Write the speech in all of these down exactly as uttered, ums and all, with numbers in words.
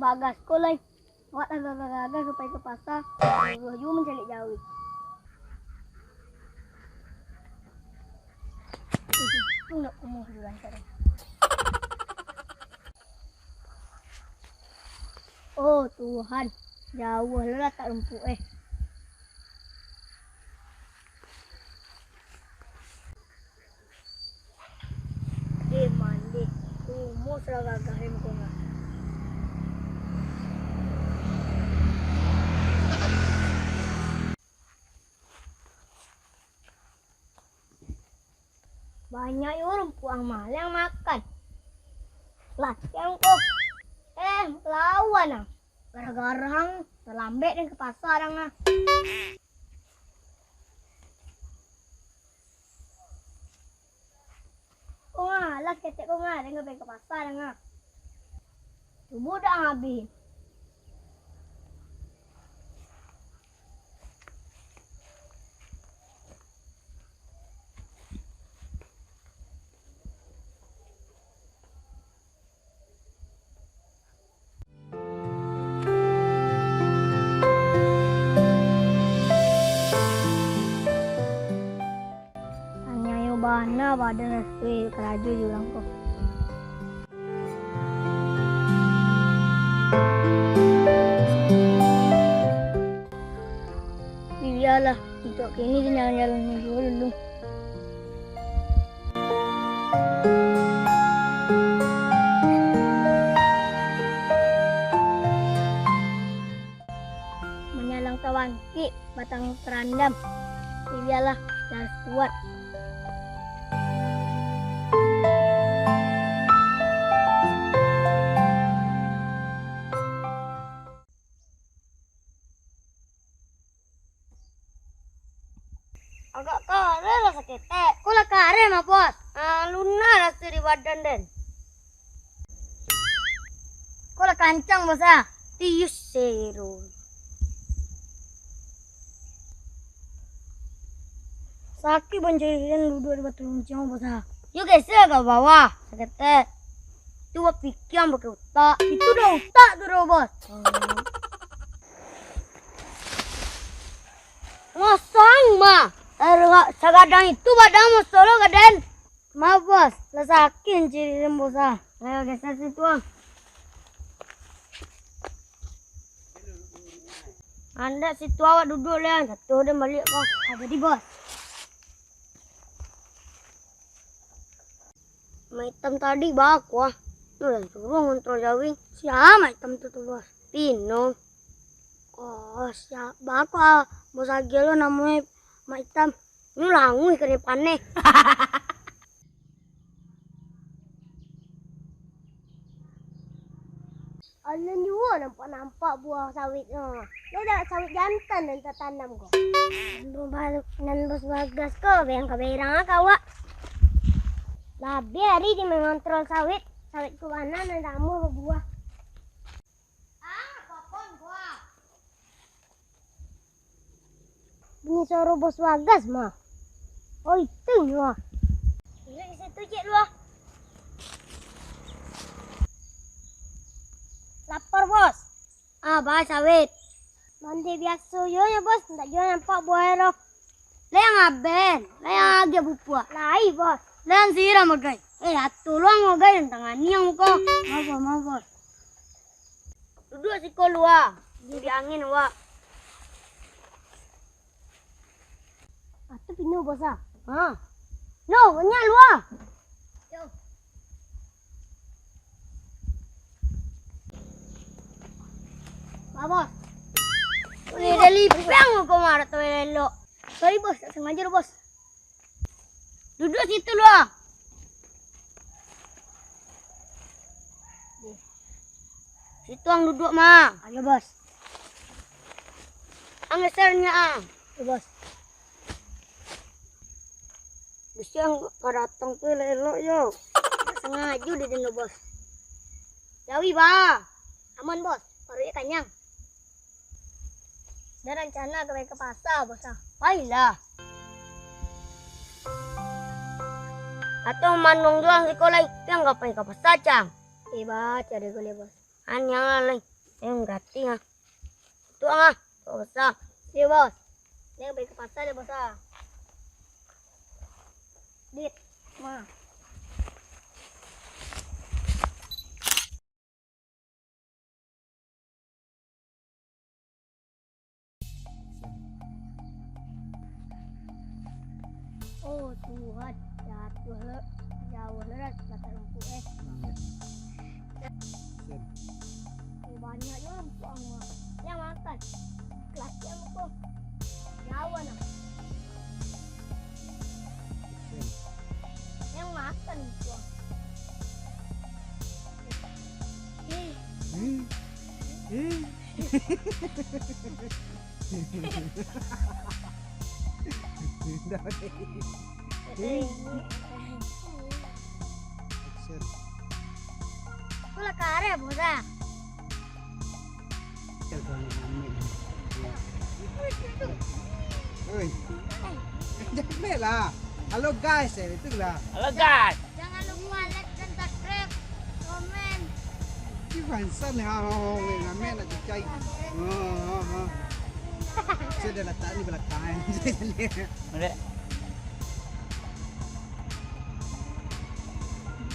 Bagas ko lai. Awak tagagah-gagah ka pai ka pasa, suruah juo mancaliak jawi. Untuang nak kumuah juo rancak. Oh Tuhan, jauah lo latak rumpuik eh. Eh, mandeh. Kumuah sagagah den ko mah. Banyak yo rumpuang malang makan. Latihan ko. Eh, lawan ah. Gara-gara ang talambek den ka pasa dang ah. Ko ngalah ketek ko ngalah, den ka pai ka pasa dang ah. Tubuh dak abih. Aniayo bana badan Rastui karajo jo urang ko. Bialah, untuak kini den jalan-jalan juo dulu. Manyalang tabangkik, batang tarandam. Bialah, harus kuat. Agak kareh lah saketek. Ko lah kareh mah, Bos. Ah, lunak raso di badan den. Ko lah kancang, Bos, ah. Tius seru. Sakik banjir den duduak di batu runcing, Bos, ah. Yo geser ka bawah, saketek. Tu bapikia pakai utak. Itu dah utak tu doh, Bos. Mosong mah. Sagadang itu badan mosong lo ka den. Maaf, Bos. Lah sakik ciri den, Bos, ah. Ayo, geser situ, ah. Andak situ awak duduak, Leon. Satu den baliak ko. Ah, jadi, Bos. Mak Itam tadi baa ko, ah. Tu lah suruah ngontrol jawi. Sia Mak Itam tu, tu, Bos? Pino. Oh, sia. Baa ko, ah, Bos agiah lo namonyo Mak Itam. Nyo languih kanai paneh. Alun juo nampak-nampak buah sawit no. Lo dak sawit jantan nan tatanam ko. Nan bos Bagas ko berang ka berang ah ka awak. Labiah ari di mangontrol sawit, sawit ko bana nan tamuah babuah. Bunyi suaro Bos Bagas mah. Oh, itu nyo ah. Duduak di situ ciek lu ah. Lapar, Bos. Ah, baa sawit. Mandeh biaso jo nyo, Bos. Ndak juo nampak buah e doh. Lai ang aben, lai ang agiah pupuak. Lai, Bos. Lai ang siram bagai. Eh, atuah lo ang bagai, tangani ang ko. Maaf, Bos, maaf, Bos. Duduak siko lu ah. Di angin awak. Atu pino, Bos ah. Ha. Lo, nyo lu ah. Yo. Ba, Bos. Wih, dah lipang ko marah tu elok. Sorry, Bos, tak sengaja doh, Bos. Duduak situ lu ah. Situ ang duduak mah. Ayo, Bos. Ang geser nyo ah. Ayo, Bos. Bisi ang ka datang tu elok-elok yo. Tak sengaja di dino, Bos. Jawi ba. Aman, Bos. Paruik kanyang. Ado rancana ka pai ka pasa, Bos ah. Pailah. Atau manuang juo ang siko lai, pian ka pai ka pasa, Cang. Eh, ba, cari ko lai, Bos. Anyang lah lai. Yang gratis ah. Tu ah, tu basa. Dia, Bos. Dia pergi ke pasar dia, Bos ah. Dit, mah. Oh Tuhan, jatuah lo, jauah lo, batang rumput eh. Sen. Eh, banyak jo rumput ang mah. Yang makan. Kelas yang ko. Jauah nah. Sen. Yang makan ko. Eh. Eh. Eh. Dah, deh. Eh. Action. Aku lah kareh, Bos ah. Oi. Jangan lah. Halo guys, eh, itulah. Halo guys. Jangan lupa like dan subscribe, komen. Ih, bangsa ni, ha, ha, ha, weh, ngamen nak cicai. Ha, ha, ha. Saya dah letak ni belakang, eh. Boleh.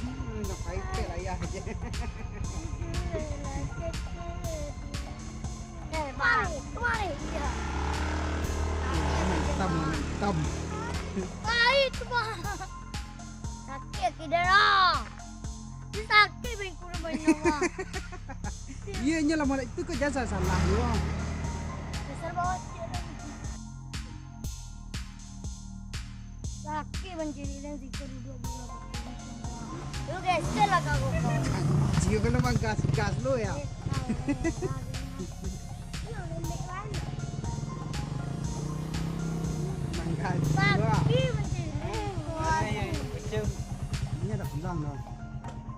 Hmm, nak paipel ayah je. Eh, mari, mari. Iya. Hitam, hitam. Ai, tu mah. Sakik kida lah. Dia sakik bengkulu banyak mah. Iya, nyo lah malak tu kau jangan salah yo. Dasar bocil. Laki mencuri dan situ duduk bola pakai. Lu geser lah kau. Cio kan memang gas-gas lu ya. Memang gas lu ah. Laki mencuri. Ini ada pulang dah.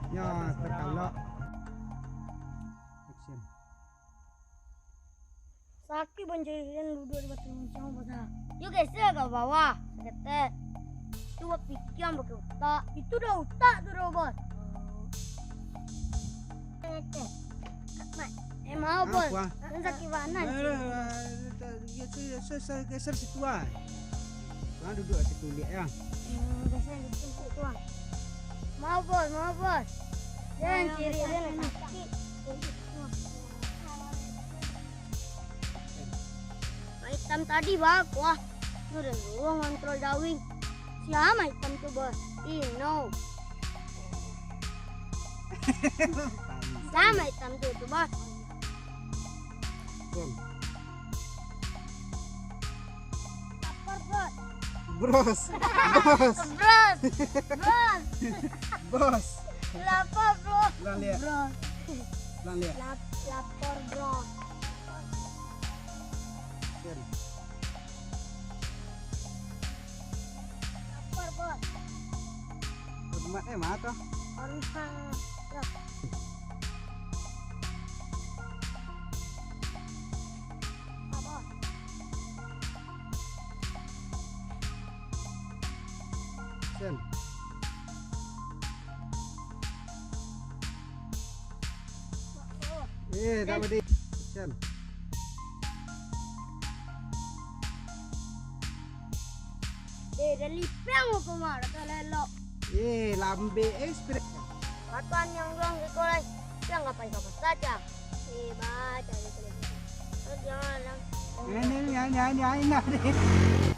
Ya, terkalok. Action. Sakik banjir dan duduk di batu lonceng, Bos ah. Yo geser ka bawah, saketek. Tu bapikia pakai utak. Itu dah utak tu dah, Bos. Saketek. Mat. Eh, maaf, Bos. Kan sakik banan. Geser, geser, geser situ ah. Nah, duduk situ liak ya. Hmm, geser situ, situ ah. Maaf, Bos, maaf, Bos. Dan ciri dia nak sakik. Mak Itam tadi baku ah. Tu dah suruh ngontrol dawing. Sia Mak Itam tu, Bos? Ino. Sia Mak Itam tu, tu, Bos? Lapar, Bos. Bros. Bros. Bros. Bros. Bos. Lapar, Bros. Ulang liak. Bros. Ulang liak. Lap-, lapar, Bros. Sen. Lapar, Bos. Hormat eh, mah tu. Hormat. Yo. Apa? Sen. Eh, dah badi. Sen. Eh, dah lipeng aku mah, dah lelok. Eh, lambek eh, spirit. Katuan yang ulang ke kolai, yang ngapain kau saja? Eh, baca di televisi. Kau jangan lang. Ini, ini, ini, ini, ini, ini.